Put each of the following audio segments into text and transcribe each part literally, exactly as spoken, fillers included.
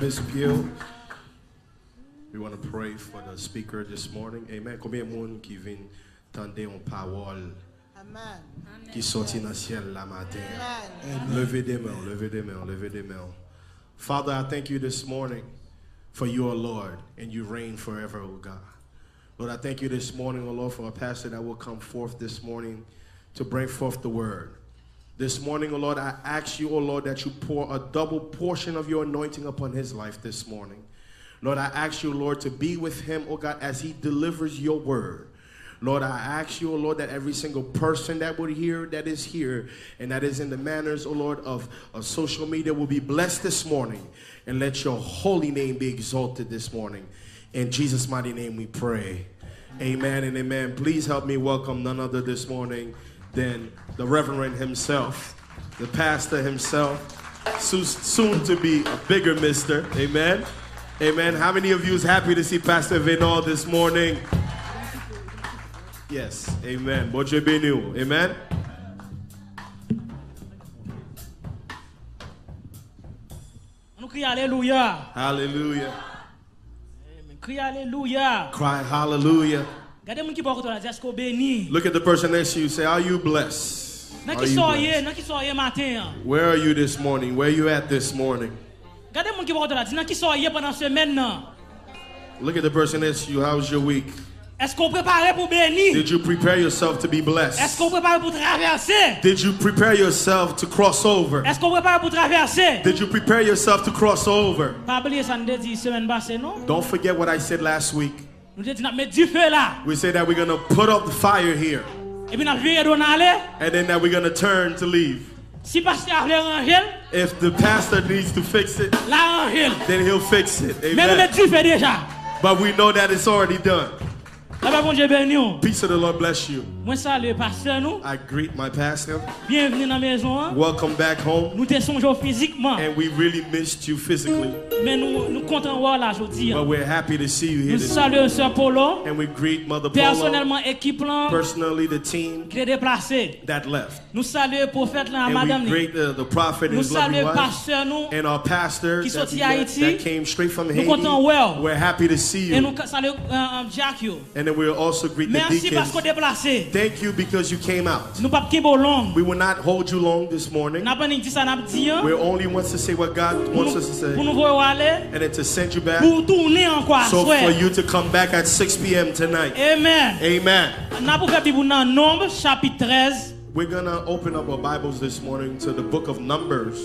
Miss Pugh, we want to pray for the speaker this morning. Amen. Konbyen moun ki vin tande yon pawòl Amen. Ki sòti nan syèl la maten? Amen. Leve de men w, leve de men w, leve de men w. Father, I thank you this morning for you are Lord and you reign forever, O God. Lord, I thank you this morning, O Lord, for a pastor that will come forth this morning to bring forth the word. This morning, O Lord, I ask you, O Lord, that you pour a double portion of your anointing upon his life this morning. Lord, I ask you, Lord, to be with him, O God, as he delivers your word. Lord, I ask you, O Lord, that every single person that would hear, that is here, and that is in the manners, O Lord, of, of social media will be blessed this morning. And let your holy name be exalted this morning. In Jesus' mighty name we pray. Amen and amen. Please help me welcome none other this morning than the Reverend himself, the pastor himself, soon to be a bigger mister. Amen. Amen. How many of you is happy to see Pastor Venor this morning? Yes. Amen. Bondye beni w. Amen. Nou kriye alelouya. Hallelujah. Kriye alelouya. Cry hallelujah. Gade moun ki bò kote w la, di èske w beni? Look at the person next to you. Say, are you blessed? Nan ki sa w ye? Nan ki sa w ye maten an? Where are you this morning? Where you at this morning? Gade moun ki bò kote w la, di nan ki sa w ye pandan semèn nan? Look at the person next to you. How's your week? Èske w prepare pou beni? Did you prepare yourself to be blessed? Èske w prepare pou travèse? Did you prepare yourself to cross over? Èske w prepare pou travèse? Did you prepare yourself to cross over? Pa bliye sa n te di semèn pase non. Don't forget what I said last week. Nou te di n ap met dife la. We said that we're going to put up the fire here. Epi n ap vire do n ale. And then that we're going to turn to leave. Si pastè a vle ranje l. If the pastor needs to fix it, l a ranje l. Then he'll fix it. Men nou met dife deja. But we know that it's already done. Lapè Bondye beni w. Peace of the Lord bless you. Mwen salye pastè nou. I greet my pastor. Byenvni nan mezon an. Welcome back home. Nou te sonje w fizikman. And we really missed you physically. Men nou, nou kontan wè w la jodi an. But we're happy to see you here Nou this salye morning. Sè Polo And we greet Mother Polo, pèsonèlman ekip lan personally the team ki te deplase. That left. Nou salye pwofèt lan ak And madanm we li. greet the, the prophet and Nou his lovely salye wife pastè nou and our pastor ki that, soti we met, Ayiti. That came straight from Nou Haiti. Kontan wè w. We're happy to see E you. Nou ka- salye uh, um, Jack yo. And then we'll also greet the Mèsi deacons. Paske w deplase. Thank you because you came out. Nou p ap kenbe w long. We will not hold you long this morning. N ap annik di sa n ap di an. We only want to say what God Pou wants nou, us to say. Pou nou voye w ale. And then to send you back. Pou w tounen ankò So for aswè. You to come back at six p.m. Tonight. Amen. Amen. N ap ouvè Bib ou nan Nonb chapit trèz. We're going to open up our Bibles this morning to the book of Numbers.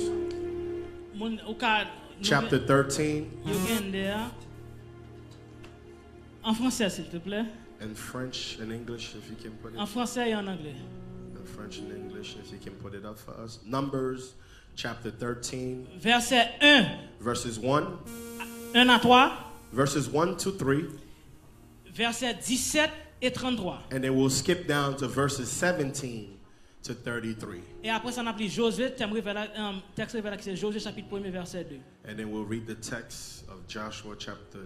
Moun ou ka Chapter thirteen. Yo gen de a. An fransè silteplè. In French and English, if you can put it. An fransè e an anglè. In French and English, if you can put it up for us. Numbers chapter thirteen. Vèsè en. Verses one. En a twa. Verses one to three. Vèsè disèt e tranntwa. And then we'll skip down to verses seventeen to thirty-three. E apre sa n ap li Jozye, tèm revela, um, tèks revela ki se Jozye chapit premye vèsè de. And then we'll read the text of Joshua chapter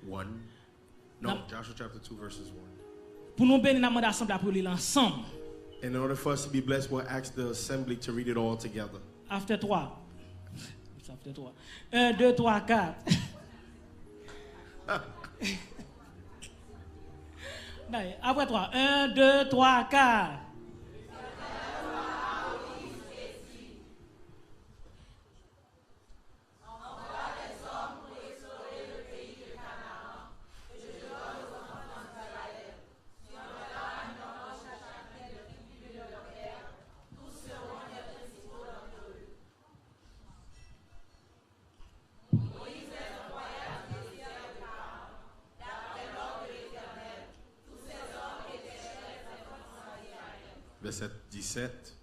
one. No, Joshua chapter two verses one. Pou nou beni n ap mande asanble a pou yo li l ansanm. In order for us to be blessed, we'll ask the assembly to read it all together. After twa. After twa. En, de, twa, kat. Apre twa. En, de, twa, kat. Vèsè disèt.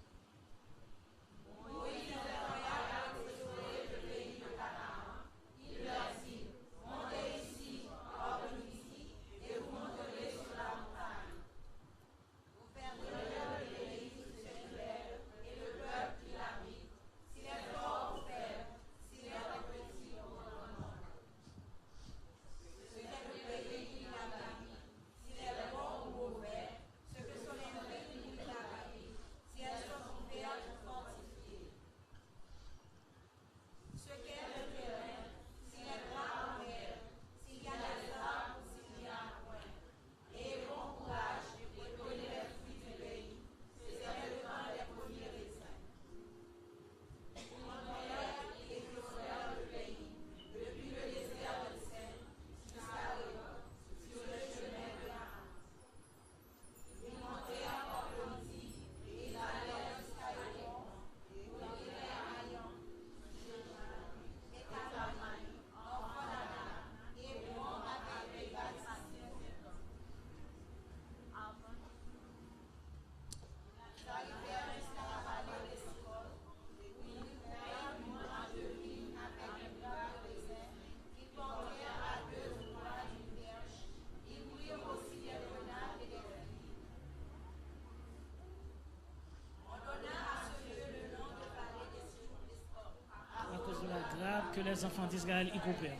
Que les enfants d'Israël y groupèrent.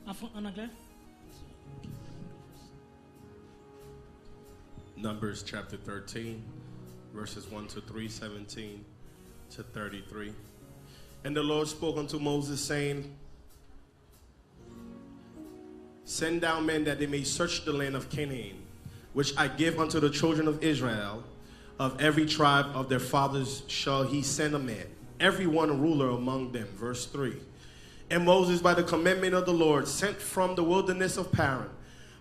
En fran-, en anglais? Numbers chapter thirteen, verses one to three, seventeen to thirty-three. And the Lord spoke unto Moses, saying, Send down men that they may search the land of Canaan, which I give unto the children of Israel. Of every tribe of their fathers shall he send a man, every one a ruler among them. Verse three. And Moses, by the commandment of the Lord, sent from the wilderness of Paran.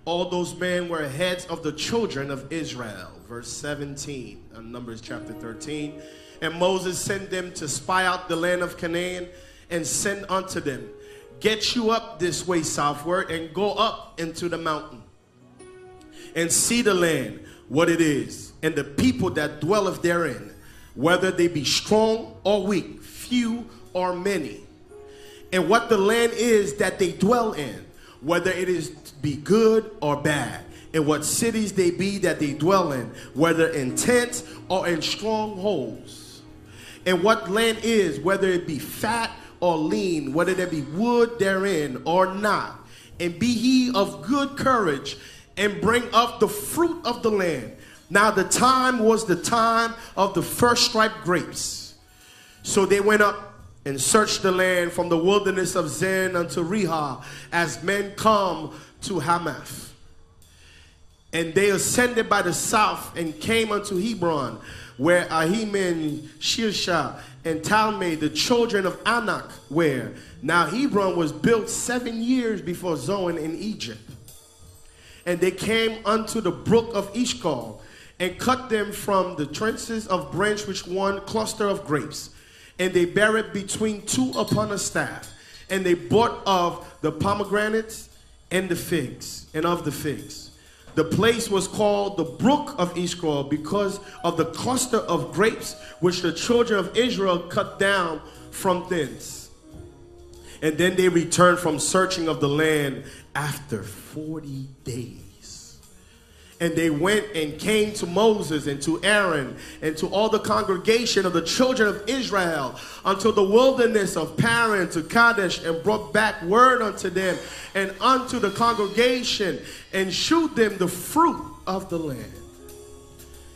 All those men were heads of the children of Israel. Verse seventeen, in Numbers chapter thirteen. And Moses sent them to spy out the land of Canaan, and said unto them, Get you up this way southward, and go up into the mountain, and see the land, what it is, and the people that dwelleth therein, whether they be strong or weak, few or many, and what the land is that they dwell in, whether it is be good or bad, and what cities they be that they dwell in, whether in tents or in strongholds, and what land is, whether it be fat or lean, whether there be wood therein or not, and be ye of good courage, and bring up the fruit of the land. Now the time was the time of the first ripe grapes. So they went up and searched the land from the wilderness of Zin unto Rehob, as men come to Hamath. And they ascended by the south and came unto Hebron, where Ahiman, Shishai, and Talmai, the children of Anak, were. Now Hebron was built seven years before Zoan in Egypt. And they came unto the brook of Eshcol, and cut them from the trenches of branch which one cluster of grapes. And they bare it between two upon a staff. And they brought of the pomegranates and the figs, and of the figs. The place was called the brook of Eshcol because of the cluster of grapes which the children of Israel cut down from thence. And then they returned from searching of the land after forty days. And they went and came to Moses and to Aaron and to all the congregation of the children of Israel unto the wilderness of Paran to Kadesh, and brought back word unto them and unto the congregation, and shewed them the fruit of the land.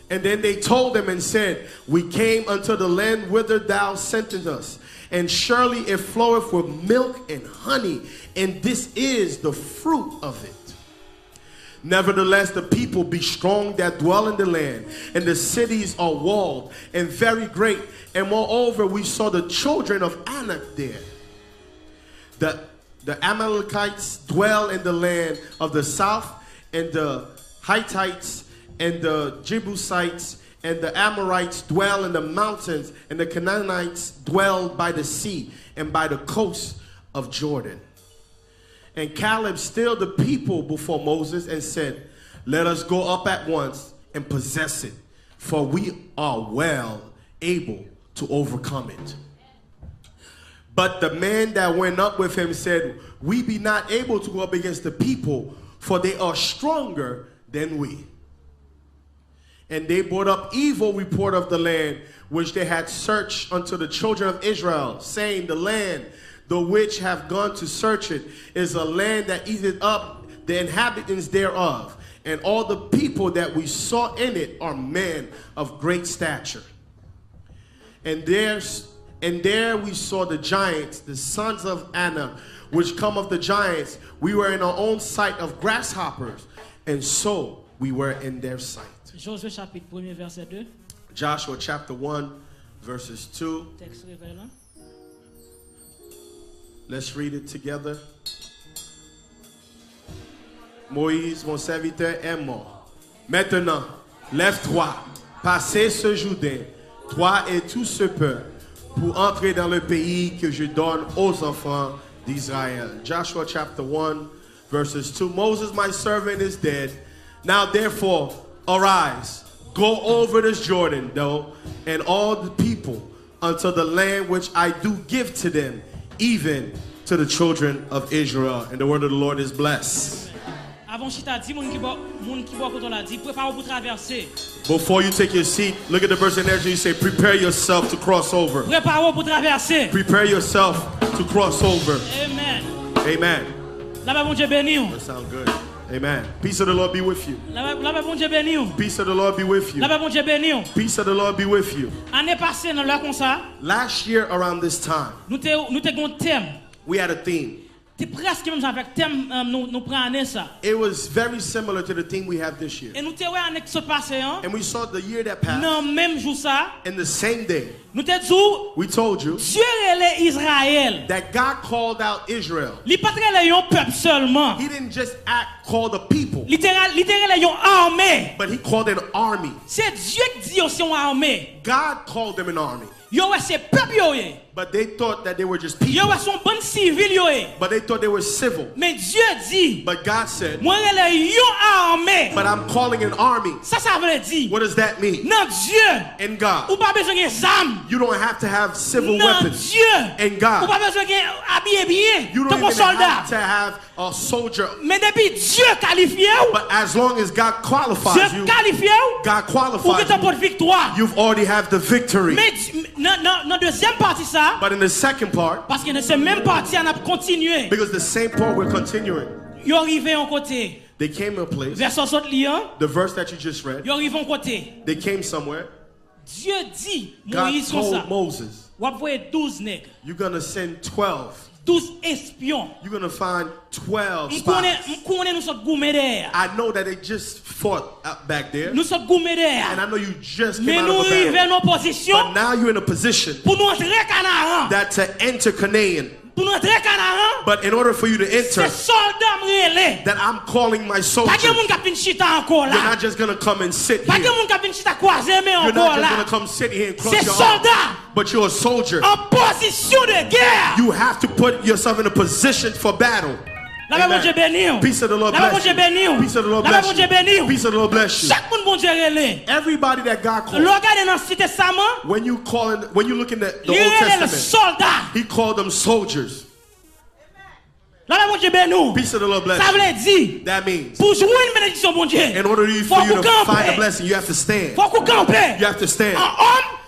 And then they told them and said, We came unto the land whither thou sentest us, and surely it floweth with milk and honey, and this is the fruit of it. Nevertheless, the people be strong that dwell in the land, and the cities are walled and very great. And moreover, we saw the children of Anak there. The, the Amalekites dwell in the land of the south, and the Hittites and the Jebusites and the Amorites dwell in the mountains, and the Canaanites dwell by the sea and by the coast of Jordan. And Caleb stilled the people before Moses and said, "Let us go up at once and possess it, for we are well able to overcome it." But the man that went up with him said, "We be not able to go up against the people, for they are stronger than we." And they brought up evil report of the land which they had searched unto the children of Israel, saying, "The land the which have gone to search it is a land that eateth up the inhabitants thereof, and all the people that we saw in it are men of great stature." And there, and there we saw the giants, the sons of Anak, which come of the giants. We were in our own sight of grasshoppers, and so we were in their sight. Jozye chapit premye vèsè de. Joshua chapter one, verses two. Tèks Revèy lan. Let's read it together. Moïse, mon serviteur, est mort. Maintenant, lève-toi, passe ce Jourdain, toi et tout ce peuple, pour entrer dans le pays que je donne aux enfants d'Israël. Joshua chapter one, verses two. Moses, my servant, is dead. Now therefore, arise, go over this Jordan, thou and all the people, unto the land which I do give to them, even to the children of Israel. And the word of the Lord is blessed. Avan w chita, di moun ki bò, moun ki bò kote w la, di, "Prepare w pou travèse." Before you take your seat, look at the person next to you, say, "Prepare yourself to cross over." Prepare w pou travèse. Prepare yourself to cross over. Amen. Amen. Lapè Bondye beni w. That sound good. Amen. Peace of the Lord be with you. Lapè, lapè Bondye beni w. Peace of the Lord be with you. Lapè Bondye beni w. Peace of the Lord be with you. Ane pase nan lè konsa, Last year around this time, nou te, nou te gen yon tèm. We had a theme. Te prèske menm jan avèk tèm, um, nou, nou pran ane sa. It was very similar to the theme we have this year. E nou te wè ane ki sot pase an. And we saw the year that passed. Nan menm jou sa, In the same day, nou te di w, we told you Dye rele Izrayèl. That God called out Israel. Li pa t rele yon pèp sèlman. He didn't just act, call the people, Li te, li te rele yon ame. But he called an army. Se Dye ki di yo se yon ame. God called them an army. Yo wè se pèp yo ye. But they thought that they were just people. Yo wè se yon bann sivil yo ye. But they thought they were civil. Men Dye di, But God said, "Mwen rele yon ame." But I'm calling an army. Sa sa vle di? What does that mean? Nan Dye, In God, ou pa bezwen gen zam. You don't have to have civil Nan weapons. Dye, In God, ou pa bezwen gen abiye byen, you don't tankou even sòlda. Have to have a soldier. Men depi Dye kalifye w, But as long as God qualifies Dye you, kalifye w, God ou qualifies gentan you, pot viktwa. You've already have the victory. Men Di-, nan, nan, nan dezyèm pati sa, But in the second part, paske nan se menm pati a n ap kontinye. Because the same part we're continuing. Yo rive yon kote. They came to a place. Vèsè w sot li an, The verse that you just read, yo rive yon kote. They came somewhere. Dye di God Moyiz konsa, told Moses, "W ap voye douz nèg, You're gonna send twelve. Douz espyon." You're gonna find twelve spies. M konnen, m konnen nou sot goumen dèyè a. I know that they just fought, uh, back there. Nou sot goumen dèyè a. And I know you just came out of a battle. Men nou rive nan pozisyon, But now you're in a position, pou nou antre Kanaran, that to enter Canaan. Pou nou antre Kanaran, But in order for you to enter, se sòlda m rele. That I'm calling my soldiers. Pa gen moun k ap vin chita ankò la. You're not just gonna come and sit here. Pa gen moun k ap vin chita kwaze men ankò la. You're not just gonna come sit here and cross your arms. Se sòlda. But you're a soldier. An pozisyon de gè. You have to put yourself in a position for battle. Lapè Bondye beni w. Peace of the Lord bless you. Lapè Bondye beni w. Peace of the Lord bless you. Lapè Bondye beni w. Peace of the Lord bless you. Chak moun Bondye rele. Everybody that God called. Lè w gade nan Ansyen Testaman, When you call in, when you look in the, the Old Testament, li rele l sòlda. He called them soldiers. Lapè Bondye beni w. Peace of the Lord bless you. Sa vle di, That means, pou jwenn benediksyon Bondye, in order for you to find a blessing, you have to stand. Fòk ou kanpe. You have to stand. An òm,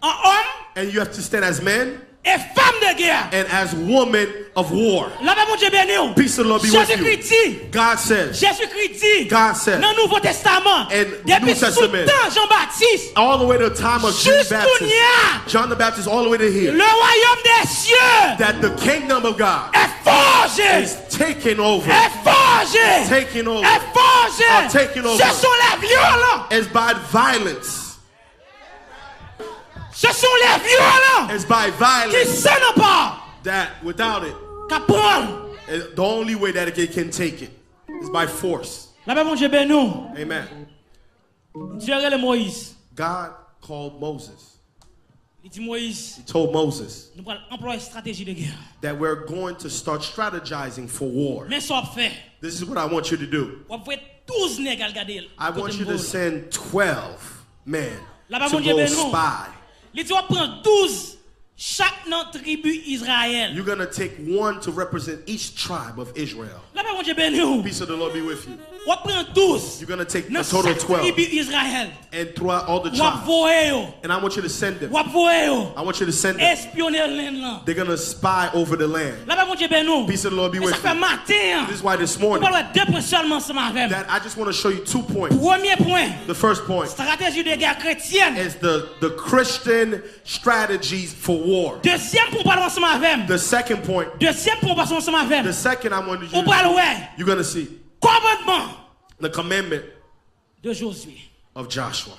an òm, And you have to stand as men e fanm de gè. And as women of war. Lapè Bondye beni w. Peace of the Lord be with you. Jezikri di, God says, Jezikri di, God says, nan Nouvo Testaman, And New Testament, depi sou tan Jan Batis, all the way to the time of John the Baptist, jis kounye a, John the Baptist, all the way to here, le royaume des cieux, that the kingdom of God, est forgé, is taken over, est forgé, taken over, est forgé, are taken over, ce sont les violents, is by violence. Ce sont les violents, It's by violence, qui s'en emparent, that without it, ka pran l. Eh, the only way that it can take it is by force. Lapè Bondye beni w. Amen. Dye rele Moyiz. God called Moses. Li di Moyiz, He told Moses nou pral anplwaye estrateji de gè. That we're going to start strategizing for war. Men sa w ap fè. This is what I want you to do. W ap voye douz nèg al gade l. I want you to send twelve men Lapè to Bondye go beni w. Spy. Li di w ap pran douz chak nan tribi Izrayèl. You're going to take one to represent each tribe of Israel. Lapè Bondye beni w. Peace of the Lord be with you. W ap pran douz You're going to take a nan total of chak twelve tribi Izrayèl. And throughout all the W ap tribes. Voye yo. And I want you to send them. W ap voye yo. I want you to send them. Espyone len lan. They're going to spy over the land. Lapè Bondye beni w. Peace of the Lord be Men with sa fè you. Maten an. This is why this Nou morning pral wè de pwen sèlman ansanm avè m. That I just want to show you two points. Premye pwen. The first point Estrateji de gè kretyèn. Is the, the Christian strategies for war. Dezyèm pwen w pral wè ansanm avè m. The second point, Dezyèm pwen w pral wè ansanm avè m. The second I want you Ou pral to wè. You're going to see Kòmandman the commandment de Jozye. Of Joshua.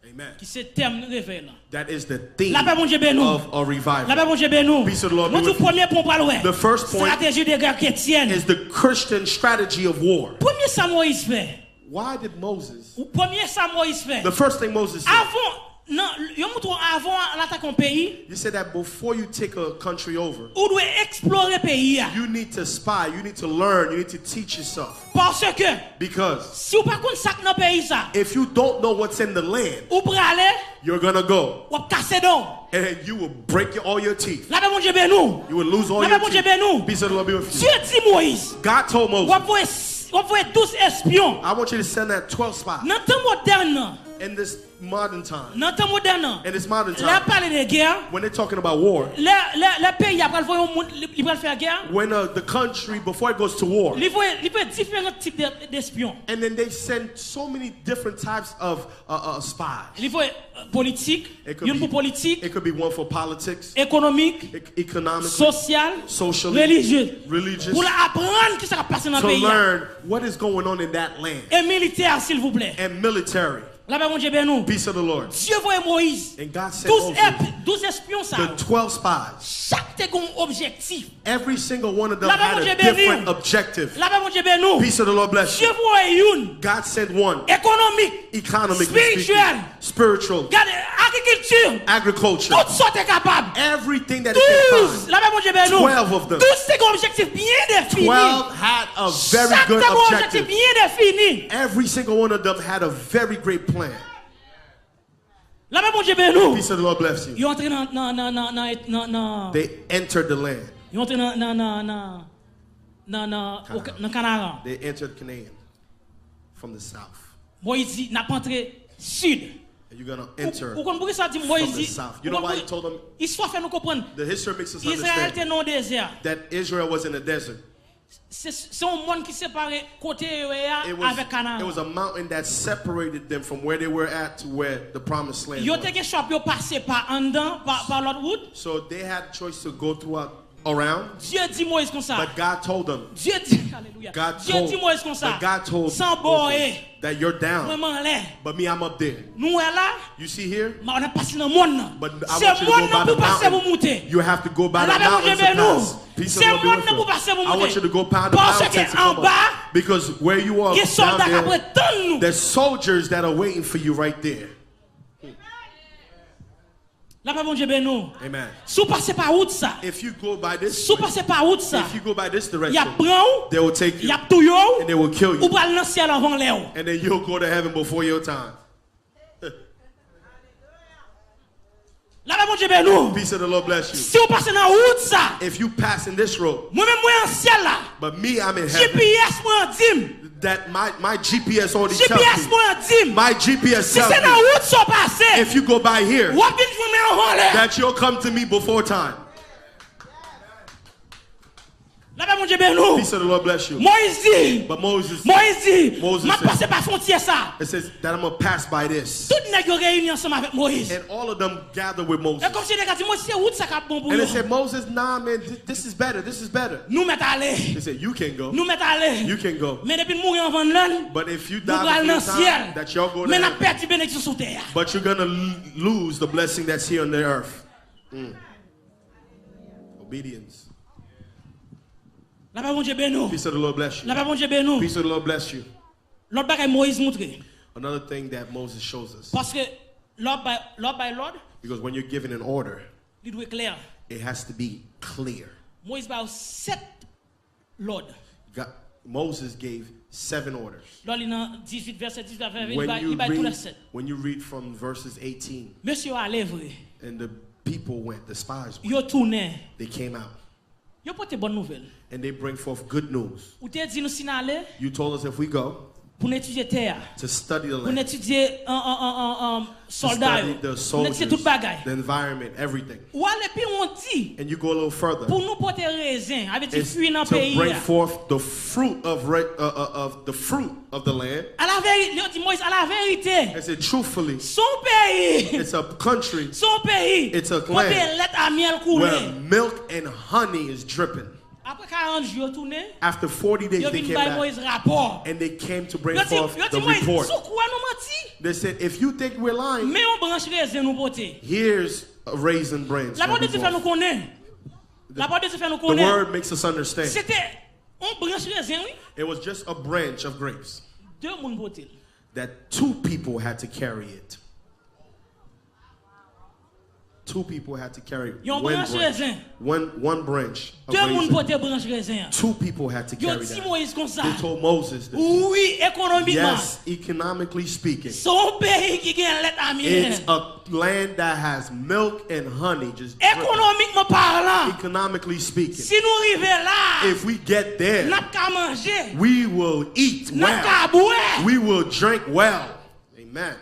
Amen. Ki se tèm revèy lan. That is the theme Lapè Bondye beni w. Of a revival. Lapè Bondye beni w. Peace of the Lord be Mwen di w with you. Premye pwen w pral wè. The first point Estrateji de gè kretyèn. Is the Christian strategy of war. Premye sa Moyiz fè. Why did Moses? Premye sa Moyiz fè. The first thing Moses said. Avan nan, yo montre w avan w al atake yon peyi. You said that before you take a country over, Ou dwe eksplore peyi a. You need to spy, you need to learn, you need to teach yourself. Paske Because si w pa konn sa k nan peyi sa, if you don't know what's in the land, ou prale, you're going to go w ap kase dan w. And you will break your, all your teeth. Lapè Bondye beni w. You will lose all Lapè your Bondye teeth. Beni w. Peace of the Lord be with you. Dye di Moyiz, God told w ap Moses, voye s- w ap voye douz espyon. I want you to send that twelve spies. Nan tan modèn nan, In this modern time, nan tan modèn nan, in this modern lè y ap time, pale de gè, when they're talking about war, lè lè lè peyi a pral voye yon moun, li li pral fè gè, when uh, the country, before it goes to war, li voye li voye diferan tip de- d'espyon. And then they send so many different types of uh, uh, spies. Li voye euh, politik, It could youn be, pou politik, it could be one for politics, ekonomik, e- economically, sosyal, socially, relijye. Religious, Pou l aprann ki sa k ap pase nan to peyi a. Learn what is going on in that land. E militè, silvouplè. And military. Lapè Bondye beni w. Peace of the Lord. Dye voye Moyiz. And God sent Douz Moses ep- douz espyon sa the yo. twelve spies. Chak te gen yon objektif. Every single one of them Lapè had Bondye a beni different w. Objective. Lapè Bondye beni w. Peace of the Lord bless Dye you. Voye youn. God sent one. Ekonomik. Economically Spiritual. Speaking, spiritual, Gade, agrikilti. Agriculture, Tout sa w te kapab. Everything that it can Douz. Find. Lapè Bondye beni w. Twelve of them. Douz te gen objektif byen defini. Twelve had a very Chak good te gen objektif objective. Byen defini. Every single one of them had a very great plan. Lapè Bondye beni w. Peace of the Lord bless you. Yo antre nan nan nan nan nan nan nan They entered the land. Yo antre nan nan nan nan nan nan nan nan nan nan Kanaran. They entered Canaan from the south. Moyiz di n ap antre sid. And you're going to Ou enter ou konn poukisa di from Moyiz the di south. ou You know konn why he pou- told them? Istwa fè nou konprann. The history makes us Izrayèl te understand nan dezè. That Israel was in a desert. Se se yon mòn ki separe kote yo ye a It was, avèk Kanaran. It was a mountain that separated them from where they were at to where the promised land Yo was. Te gen chwa pou yo pase pa anndan, pa, pa lòt wout. So they had a choice to go throughout around. Dye di Moyiz konsa. But God told them. Dye di, alelouya. God Dye told, di Moyiz konsa. But God told San bò Moses e. That you're Mwen down, mwen anlè. But me, I'm up there. Nou wè la. You see here? Ma w ap pase nan mòn nan. But I Se want you to mòn go by nan the pou pase pou mountain. Moute. You have to go by the Lapè Bondye mountains to beni w. Pass. Peace of Se the Lord be mòn with nan you. Pou pase pou I want Moute. You to go by the Paske mountains to come anba, up. Because where you are Gen down sòlda k ap there, ret tann nou. There's soldiers that are waiting for you right there. Lapè Bondye beni w. Amen. Si w pase pa wout sa, If you go by this si w way, pase pa wout sa, if you go by this y ap direction, pran w, they will take you y ap touye w, and they will kill you. Ou pral nan syèl anvan lè w. And then you'll go to heaven before your time. Lapè Bondye beni w. Peace of the Lord bless you. Si w pase nan wout sa, If you pass in this road, mwen menm mwen an syèl la. But me, I'm in heaven. G P S mwen an di m. That my, my G P S already G P S tells me. Mwen an di m. My G P S Si tells se nan me. Wout sa w pase, If you go by here, w ap vin jwenn mwen anvan lè. That you'll come to me before time. Lapè Bondye beni w. Peace of the Lord bless you. Moyiz di. But Moses, Moyiz di, Moses "M ap said, pase pa fwontye sa." It says that I'm going to pass by this. Tout nèg yo reyini ansanm avèk Moyiz. And all of them gather with E Moses. Kòmsi nèg la di, "Mwen se wout sa k ap bon pou And yo." They said, Moses, nah, man, th- this is better. This is better. Nou mèt ale. They said, you can go. Nou mèt ale. You can go. Men depi n mouri anvan lè l, But if you nou die pral before nan time, syèl. That you're going Men n to ap pèdi benediksyon sou tè a. But you're going to lose the blessing that's here on the earth. Mm. Obedience. Lapè Bondye beni w. Peace of the Lord bless you. Lapè Bondye beni w. Peace of the Lord bless you. Lòt bagay Moyiz montre. Another thing that Moses shows us. Paske lè w ap bay, lè w ap bay lòd, Because when you're given an order, li dwe klè. It has to be clear. Moyiz ba yo sèt lòd. God, Moses gave seven orders. Lè w li nan dizuit, vèsè dizuit a vèsè, li When bay, li you bay tou lè read, sèt. When you read from verses eighteen, Mesye yo ale vre. And the people went, the spies went. Yo tounen. They came out. Yo pote bòn nouvèl. And they bring forth good news. Ou te di nou si n ale, You told us if we go pou n etidye tè a, to study the pou n land, etidye an, an, an, an, an, to sòlda study yo, the pou n etidye tout soldiers, bagay. The environment, everything. Ou ale pi lwen, w di, And you go a little further. Pou nou pote rezen, sa vle di It's fwi nan to peyi bring a. Forth the fruit of, re- uh, uh, of the fruit of the land. Alaveri, yo di Moyiz, alaverite, They said, truthfully, se yon peyi it's a country, se yon peyi it's a kote land lèt a myèl koule. Where milk and honey is dripping. Apre karant jou, yo tounen. After forty days, yo they vin came bay back. Moyiz rapò. And they came to bring Yo di, forth yo di the Moyiz, report. Si w kwè nou manti, They said, if you think we're lying, men yon branch rezen nou pote. Here's a raisin branch that we brought. Lapawòl de Dye fè nou konnen. Lapawòl de Dye fè nou The konnen. Word makes us understand. Se te yon branch rezen, wi. It was just a branch of grapes De moun pote l. That two people had to carry it. Two people had to carry Yon one branch branch. Rezen. One, one branch of De moun raisin. Pote branch rezen an. Two people had to carry that. Yo di Moyiz konsa. They told Moses this. Wi, ekonomikman. Yes, economically speaking. Se yon peyi ki gen lèt a myèl. It's a land that has milk and honey just dripping. Ekonomikman palan. Economically speaking. Si nou rive la, If we get there, n ap ka manje. We will eat well. N ap ka bwè. We will drink well. Amen.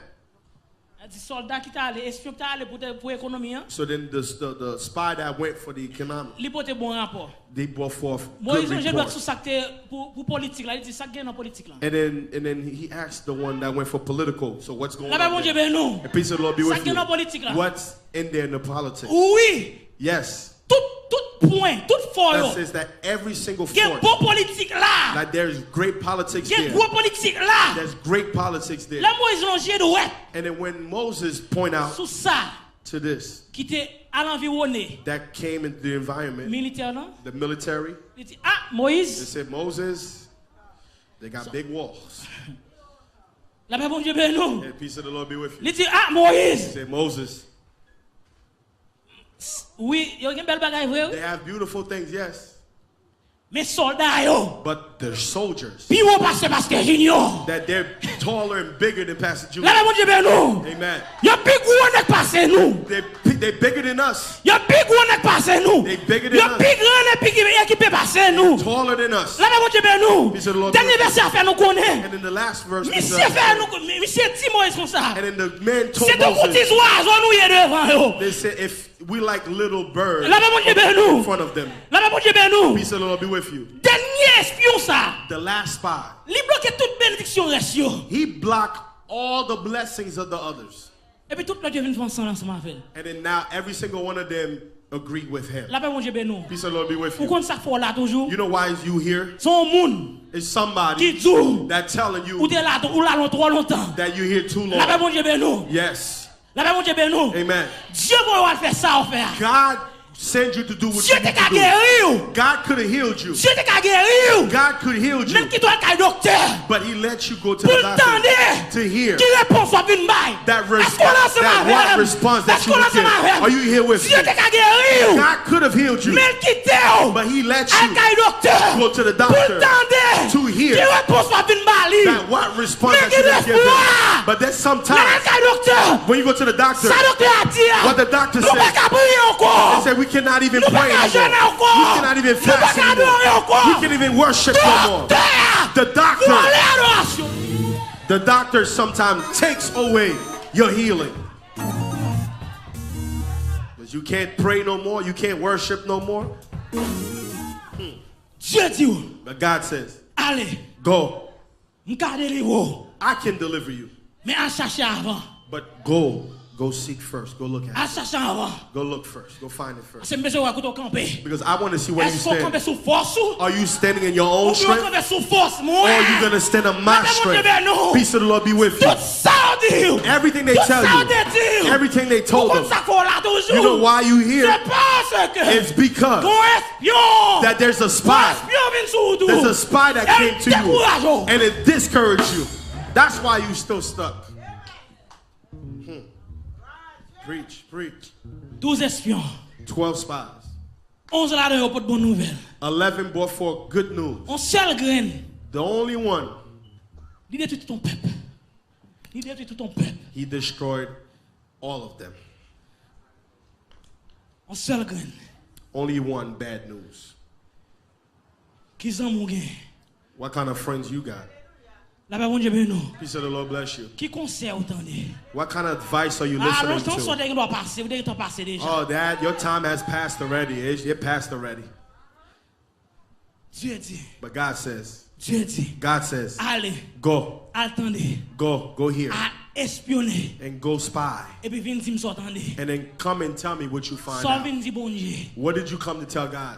Sa di sòlda ki t ale, espyon ki t ale pou, te, pou ekonomi an. So then the, the, the spy that went for the economic, li pote bon rapò. They brought forth good report. Moyiz lonje dwèt sou sa k te pou, pou politik la, li di sa k gen nan politik la. And then, and then he asked the one that went for political, so what's going on there? Lapè Bondye beni w. And peace of the Lord be with you. Sa k gen nan politik la. What's in there in the politics? Wi. Yes. Tout, tout pwen, tout fò yo. That says that every single force. Gen bon politik la. That there's great politics there. Gen gwo politik la. There's great politics there. Lè Moyiz lonje dwèt. And then when Moses point out Sou sa to this, ki te al anviwone that came in the environment, militè lan, the military, li di, "Ah, Moyiz." They said, "Moses, they got big walls." Lapè Bondye beni w. And peace of the Lord be with you. Li di, "Ah, Moyiz." They said, "Moses." Wi, yo gen bèl bagay vre, wi. They have beautiful things, yes. Men sòlda yo But their soldiers, pi wo pase Pastè Junior. That they're taller and bigger than Pastor Junior. Lapè Bondye beni w. Amen. Yo pi gwo nèg pase nou. They, they bigger than us. Yo pi gwo nèg pase nou. They bigger than us. Yo pi gran epi ki ekipe pase nou. Taller than us. Lapè Bondye beni w. Peace of the Lord be with you. Dènye vèsè a fè nou konnen. And in the last verse, Misye fè nou, misye di Moyiz konsa. And then the man told Moses, Se tankou ti zwazo nou ye devan yo. They said, if We like little birds in front of them. Lapè Bondye beni w. Peace of the Lord be with you. Dènye espyon sa. The last spy. Li bloke tout benediksyon rès yo. He blocked all the blessings of the others. Epi tout lòt yo vin fè ansanm ansanm avè l. And then now every single one of them agreed with him. Lapè Bondye beni w. Peace of the Lord be with you. Ou konn sa k fè w la toujou? You know why is you here? Se yon moun It's somebody ki di w that telling you ou te la, ou la lon twò lontan. That you're here too long. Lapè Bondye beni w. Yes. Lapè Bondye beni w. Amen. Dye voye w al fè sa w fè a. God send you to do what you need to do. Dye te ka geri w. God could have healed you. Dye te ka geri w. God could have healed you. Men l kite w al kay doktè. But he let you go to the doctor to hear. Pou l tande ki repons w ap vin bay. Èske w la ansanm avè m? That response that you would give. Èske w la ansanm avè m? Are you here with me? Dye te ka geri w. God could have healed you. Men l kite w al kay doktè pou l tande ki repons w ap vin ba li. But he let you go to the doctor to hear. That what response that you would give them. Men gen defwa lè n al kay doktè, sa doktè a di a, nou pa ka priye ankò, nou pa ka jene ankò, nou pa ka adore ankò. Doktè a vòlè adorasyon. The doctor sometimes takes away your healing. Because you can't pray no more, you can't worship no more. Dye di w, But God says, ale, go. M ka delivre w. I can deliver you. Men al chache avan. But go, go seek first. Go look at it. Al chache avan. Go look first. Go find it first. Paske m bezwen wè kote w kanpe. Because I want to see where you stand. Èske w kanpe sou fòs ou? Are you standing in your own strength? Oubyen w kanpe sou fòs mwen? Or are you going to stand on my strength? Lapè Bondye beni w. Peace of the Lord be with you. Tout sa yo di w. Everything they tell you. Tout sa yo te di w. Everything they told them. Ou konn sa k fè w la toujou? You know why you here? Se paske It's because gen yon espyon. That there's a spy. Yon espyon vin sou ou tou. There's a spy that came to you. E l dekouraje w. And it discouraged you. That's why you still stuck. Hmm. Preach, preach. Douz espyon. Twelve spies. Onz ladan yo pot bon nouvèl. Eleven brought forth good news. On sèl grenn. The only one. Li detwi tout on pèp. Li detwi tout on pèp. He destroyed all of them. On sèl grenn. Only one bad news. Ki zanmi w gen? What kind of friends you got? Lapè Bondye beni w. Peace of the Lord bless you. Ki konsèy ou tande? What kind of advice are you listening to? Ah, lontan sa w te gen dwa pase, ou te gentan pase deja. Oh, that, your time has passed already. It, it passed already. Dye di. But God says, Dye di. God says, Ale. Go. Al tande. Go, go here. Al espyone. And go spy. Epi vin di m sa w tande. And then come and tell me what you find out. Sa w vin di Bondye? What did you come to tell God?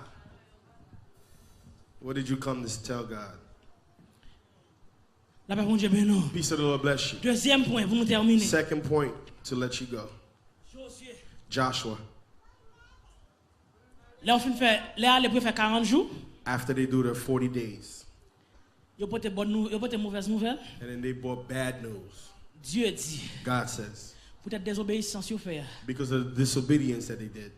What did you come to tell God? Lapè Bondye beni w. Peace of the Lord bless you. Dezyèm pwen pou nou tèmine. Second point to let you go. Jozye. Joshua. Lè yo fin fè, lè ale pou yo fè karant jou, After they do their forty days, yo pote bòn nou, yo pote movèz nouvèl. And then they brought bad news. Dye di, God says, poutèt dezobeyisans yo fè a, because of the disobedience that they did,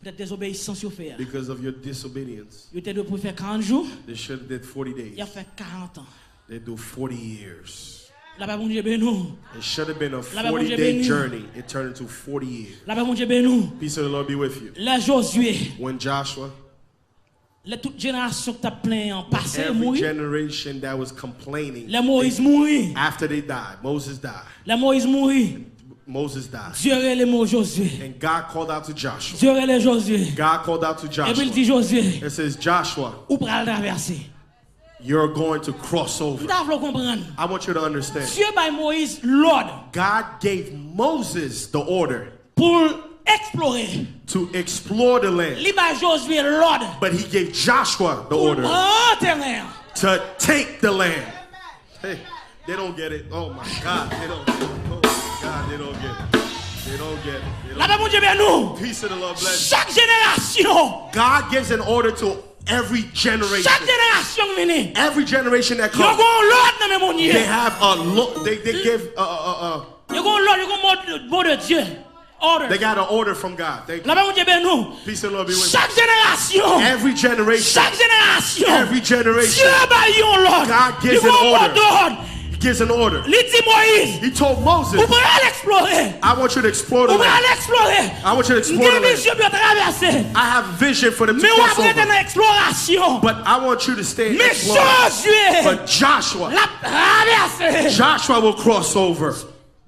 poutèt dezobeyisans yo fè a, because of your disobedience, yo te dwe pou fè karant jou, they should have did forty days. Y ap fè karant an. They do forty years. Lapè Bondye beni w. It should have been a forty-day journey. It turned into forty years. Lapè Bondye beni w. Peace of the Lord be with you. Lè Jozye, When Joshua, lè tout jenerasyon k t ap plenyen an pase, every mouri. Generation that was complaining, Lè Moyiz mouri. After they died, Moses died. Lè Moyiz mouri. Moses died. Dye rele mo Jozye. And God called out to Joshua. Dye rele Jozye. God called out to Joshua. Epi l di Jozye, It says, Joshua, ou pral travèse. You're going to cross over. M ta vle w konprann. I want you to understand. Dye bay Moyiz lòd. God gave Moses the order Pou l eksplore. To explore the land. Li bay Jozye lòd. But he gave Joshua the order. Pou l pran teren an. To take the land. Hey, they don't get it. Oh my God, they don't get it. Oh my God, they don't get it. They don't get it. They don't Lapè Bondye beni w. Peace of the Lord bless you. Chak jenerasyon. God gives an order to every generation. Chak jenerasyon k vini. Every generation that comes, Yo gen yon lòd nan men Bondye. They have a lo-, they, they give a, a, a, a Yo gen yon lòd, yo gen yon mo, mo de Dye. Order. They got an order from God. Thank you. Lapè Bondye beni w. Peace and love be with you. Chak jenerasyon. Every generation. Chak jenerasyon. Every generation. Dye bay yon lòd. God gives an order. Li gen yon mo dòd. He gives an order. Li di Moyiz, He told Moses, ou pral eksplore. I want you to explore the land. Ou pral eksplore. I want you to explore the land. M gen vizyon pou yo travèse. I have vision for them to cross over. Men w ap rete nan eksplorasyon. But I want you to stay in exploring. Men Jozye, But Joshua, l ap travèse. Joshua will cross over.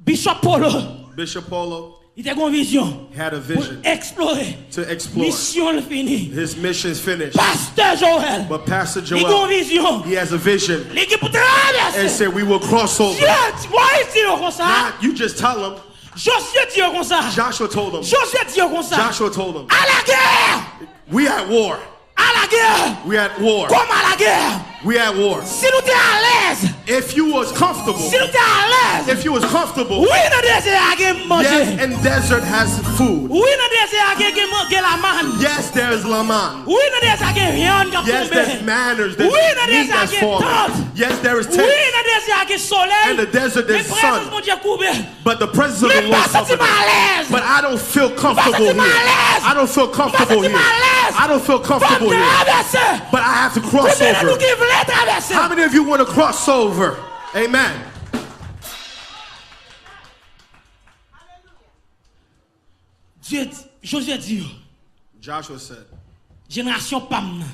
Bishop Polo, Bishop Polo li te gen yon vizyon had a vision pou l eksplore. To explore. Misyon l fini. His mission's finished. Pastè Joel, But Pastor Joel, li gen yon vizyon. He has a vision. Li gen pou travèse. And said, we will cross over. Dye, Moyiz di yo konsa. Not, you just tell him. Jozye di yo konsa. Joshua told him. Jozye di yo konsa. Joshua told him. Alagè! We at war. Alagè! We at war. Kòm alagè! We at war. Si nou te alèz, If you was comfortable, si nou te alèz, if you was comfortable, wi, nan dezè a gen manje. Yes, and desert has food. Wi, nan dezè a gen, gen, gen lamann. Yes, there is laman. Wi, nan dezè a gen vyann k ap tonbe. Yes, there's manners, there's meat that's falling. Wi, nan dezè a gen tant. Yes, there is tents. Wi, nan dezè a gen solèy. And the desert, there's sun. Men prezans Bondye koube. But the presence of the Lord covered me. Men m pa santi m alèz. But I don't feel comfortable here. M pa santi m alèz. I don't feel comfortable here. M pa santi m alèz. I don't feel comfortable here. Fò m travèse. But I have to cross over. Konbyen nan nou ki vle travèse? How many of you want to cross over? Amen. Dye di, Jozye di yo, Joshua said, jenerasyon pa m nan,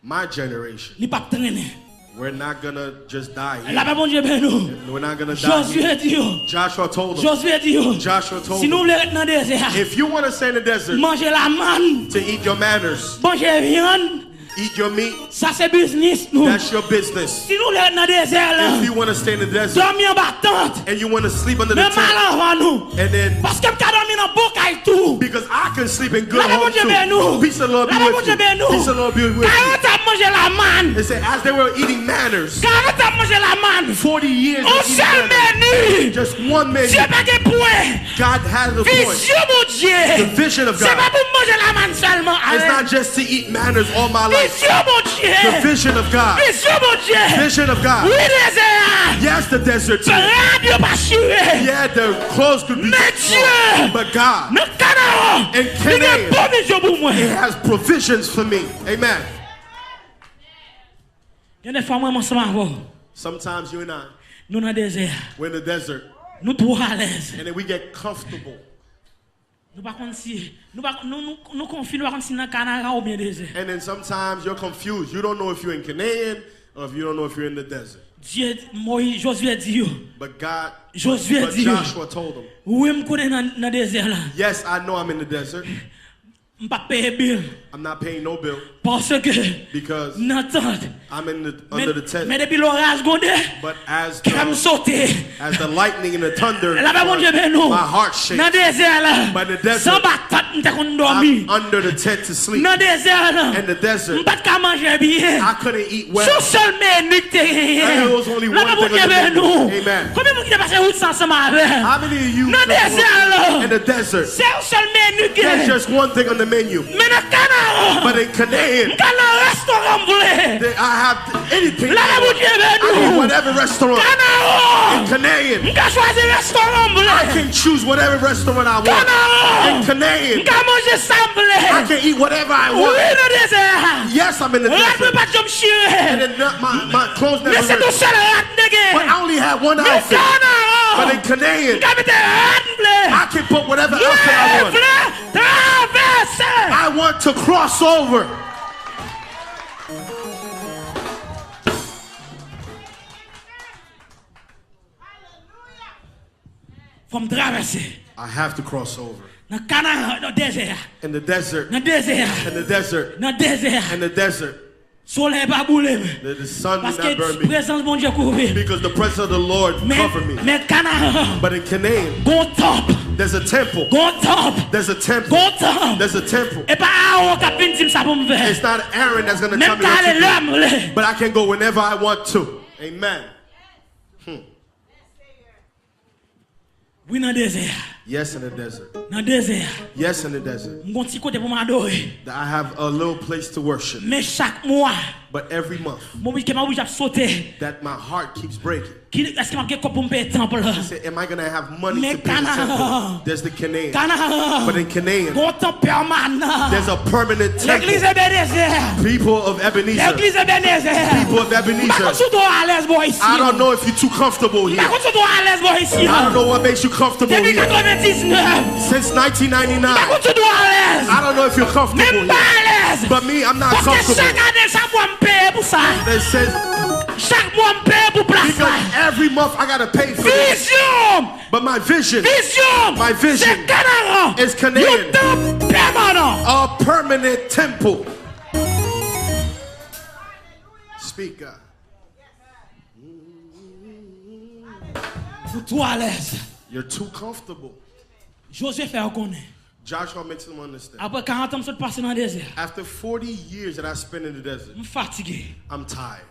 My generation. Li p ap trennen. We're not gonna just die here. Lapè Bondye beni w. We're not gonna die here. Jozye di yo. Joshua told them. Jozye di yo. Joshua told them. Si nou vle ret nan dezè a, If you wanna stay in the desert, manje lamann, to eat your manners, manje vyann, eat your meat, sa se biznis nou. That's your business. Si nou vle ret nan dezè a, If you wanna stay in the desert, dòmi anba tant. And you wanna sleep under the tent. Men m al anvan nou. And then Paske m ka dòmi nan bon kay tou. Because I can sleep in good home too. Lapè Bondye beni w. Peace of the Lord be with you. Lapè Bondye beni w. Peace of the Lord be with you. Karant ap manje lamann. It said, as they were eating manners, Karant ap manje lamann. Forty years of eating manners. On sèl meni. Just one man. Dye pa gen pwen. God has a point. Vizyon Bondye. The vision of God. Se pa pou m manje lamann sèlman. It's not just to eat manners all my life. Vizyon Bondye. The vision of God. Vizyon Bondye. Vision of God. Wi, dezè a. Yes, the desert too. Rad yo pa chire. Yeah, the clothes could be torn. Men Dye. But God. Nan Kanaran. In Canaan. Li gen bon vizyon pou mwen. It has provisions for me. Amen. Gen de fwa mwen ansanm avè w. Sometimes you and I, nou nan dezè a. We're in the desert. Nou twò alèz. And then we get comfortable. Nou pa konn si, nou pa, nou, nou, nou konfi, nou pa konn si nan Kanaran oubyen dezè. And then sometimes you're confused. You don't know if you're in Canaan or if you don't know if you're in the desert. Dye, Moyiz, Jozye di yo. But God, Jozye but di yo. Joshua told them, wi, m konnen nan, nan dezè la. Yes, I know I'm in the desert. M p ap peye bil. I'm not paying no bill. Paske because nan tant. I'm in the, men, under the tent. Men depi loraj gwonde, but as the, kè m sote. As the lightning and the thunder, lapè Bondye beni w. My heart shakes. Nan dezè a la, but in the desert, san ba tant m te konn dòmi. I'm under the tent to sleep. Nan dezè a la, in the desert, m pa t ka manje byen. I couldn't eat well. Se yon sèl meni k te genyen. And there was only one thing on the menu. Lapè Bondye beni w. Amen. Konbyen moun ki te pase wout sa ansanm avè m? How many of you, nan dezè a la, in the desert? Se yon sèl meni k gen. There's just one thing on the menu. Men nan Kanaran, but in Canaan, m ka nan restoran m vle. They, I have anything I want. Lapè Bondye beni w. I eat whatever restaurant. Kanaran, in Canaan, m ka chwazi restoran m vle. I can choose whatever restaurant I want. Kanaran, in Canaan, m ka manje sa m vle. I can eat whatever I want. Wi, nan dezè a. Yes, I'm in the desert. Rad mwen pa t janm chire. And then not my, my clothes never ripped. Men se yon sèl rad m te gen. But I only had one outfit. Men Kanaran, but in Canaan, m ka mete rad m vle. I can put whatever outfit I want. Mwen vle travèse. I want to cross over. Fò m travèse. I have to cross over. Nan Kanaran, nan dezè a. In the desert. Nan dezè a. In the desert. Nan dezè a. In the desert. Solèy pa boule m. The, the sun did not burn me. Paske prezans Bondye kouvri m. Because the presence of the Lord covered me. Men, men Kanaran. But in Canaan, gon tanp. There's a temple. Gon tanp. There's a temple. Gon tanp. There's a temple. E pa Aawon k ap vin di m sa pou m fè. It's not Aaron that's gonna tell me what to do. Men m ka ale lè m vle. But I can go whenever I want to. Amen. Hmm. Wi, nan dezè a. Yes, in the desert. Nan dezè a. Yes, in the desert. M gon ti kote pou m adore. That I have a little place to worship. Men chak mwa, but every month, m oblije, kè m oblije ap sote. That my heart keeps breaking. Ki, èske m ap gen kòb pou m peye tanp la? He said, am I gonna have money to pay the temple? Men Kanaran. There's the Canaan. Kanaran. But in Canaan, gon tanp pèmanan. There's a permanent temple. Legliz Ebenezer. People of Ebenezer. Legliz Ebenezer. People of Ebenezer. M pa konn si w twò alèz bò isi. I don't know if you're too comfortable here. M pa konn si w twò alèz bò isi. I don't know what makes you comfortable here. Depi katrevendisnèf. Since nineteen ninety-nine. M pa konn si w twò alèz. I don't know if you're comfortable here. Men m pa alèz. But me, I'm not comfortable. Paske chak ane, chak mwa m peye pou sa. It says, chak mwa m peye pou plas la. Because every month I gotta pay for this. Vizyon m. But my vision, vizyon m, my vision, se Kanaran. Is Canaan. Yon tanp pèmanan. A permanent temple. Speak, God. Ou twò alèz. You're too comfortable. Jozye fè yo konnen. Joshua makes them understand. Apre karant an m sot pase nan dezè a. After forty years that I spent in the desert, m fatige. I'm tired.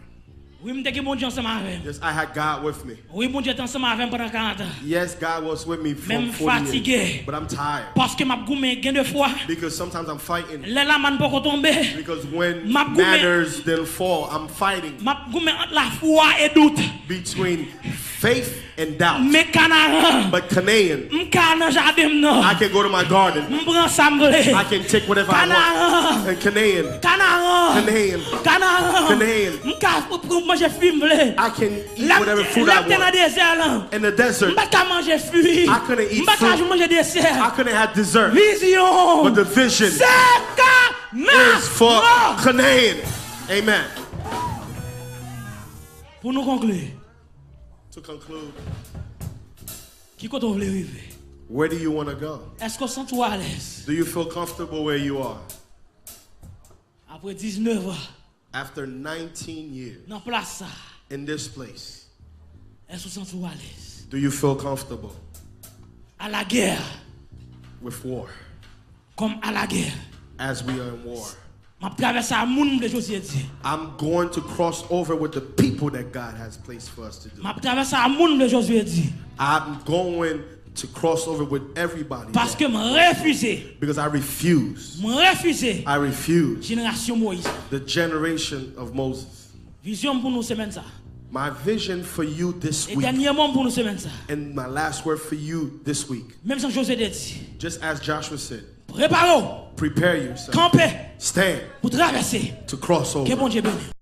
Wi, m te gen Bondye ansanm avè m. Yes, I had God with me. Wi, Bondye te ansanm avè m pandan karant an. Yes, God was with me for forty years. Men m fatige. But I'm tired. Paske m ap goumen gen de fwa. Because sometimes I'm fighting. Lè lamann poko tonbe. Because when manners didn't fall, I'm fighting. M ap goumen ant lafwa e dout. Between faith and doubt. Men Kanaran. But Canaan, m ka al nan jaden m nan. I can go to my garden. M pran sa m vle. I can take whatever I want. Kanaran. And Canaan. Kanaran. Canaan. Kanaran. Canaan. M ka pran manje fwi m vle. I can eat whatever food I want. Lè m te nan dezè a la, in the desert, m pa t ka manje fwi. I couldn't eat fruit. M pa t ka manje desè. I couldn't have dessert. Vizyon. But the vision, se Kanaran, is for Canaan. Amen. Pou nou konkli. To conclude, ki kote w vle rive? Where do you want to go? Èske w santi w alèz? Do you feel comfortable where you are? Apre diznèf an, after nineteen years, nan plas sa, in this place, èske w santi w alèz? Do you feel comfortable? Alagè. With war. Kòm alagè. As we are in war. M ap travèse a moun m vle, Jozye di. I'm going to cross over with the people that God has placed for us to do. M ap travèse a moun m vle, Jozye di. I'm going to cross over with everybody Paske m refize. Because I refuse. M refize. I refuse Jenerasyon Moyiz. The generation of Moses. Vizyon m pou nou semèn sa. My vision for you this E week. Dènye mo m pou nou semèn sa. And my last word for you this week. Menm jan Jozye te di. Just as Joshua said, Prepare w. Prepare yourself. Kanpe. Stand Pou travèse. To cross over. Ke Bondye beni.